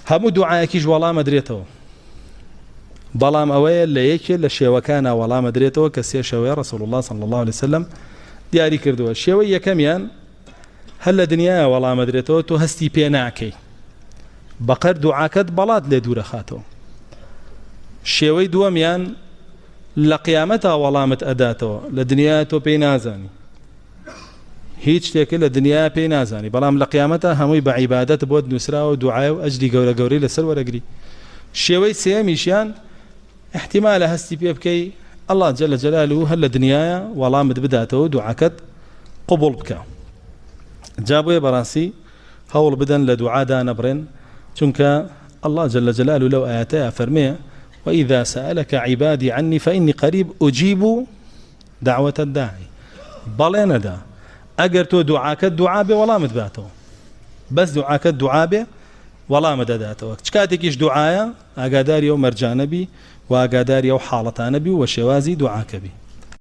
هەموو دوعایەکیش وەڵام ئەدرێتەوە بەڵام ئەوەیە لە یەکێ لە شێوەکانە وەڵام ئەدرێتەوە کە سێ شێوەیە ڕسول الله صلی الله عليه وسلم دیاری کردووە شێوەی یەکەمیان هەر لە دنیاە وەڵام ئەدرێتەوە تۆ هەستی پێ ناکەی بەقەر دوعاکەت بەڵات لێ دوورەخاتەوە شێوەی دووەمیان لە قیامەتا وەڵامت ئەداتەوە لە دنیا تۆ پێی نازانی هیچ شتێکە لە دنیا پێی نازانی بەڵام لە قیامەتا هەمووی بە عیبادەت بۆت نووسراوە دوعای و ئەجری گەورە گەورەی لەسەر وەرەگری شێوەی سێمیشیان احتیمالە هەستی پێ بکەی الله جل جلاله هەر لە دنیاە وەڵامت بداتەوە دوعاکەت قبوڵ بکە جا بۆیە بەڕاستی هەوڵ بدەن لە دوعادا نەبڕێن چونکە الله جل جلاله لەو ئاەتەیە فەرمێ وإذا سألك عبادي عني فإني قريب أجيب دعوة الداعی بەڵێنەدا ئەگەر تۆ دوعاکەت دوعا بێ وەڵامت باتەوە بەس دوعاکەت دوعا بێ وەڵامە دەداتەوە چ کاتێکیش دوعاە ئاگاداری ئەو مەرجانە بی و ئاگاداری ئەو حاڵەتانە بی و شێوازی دوعاکە بی.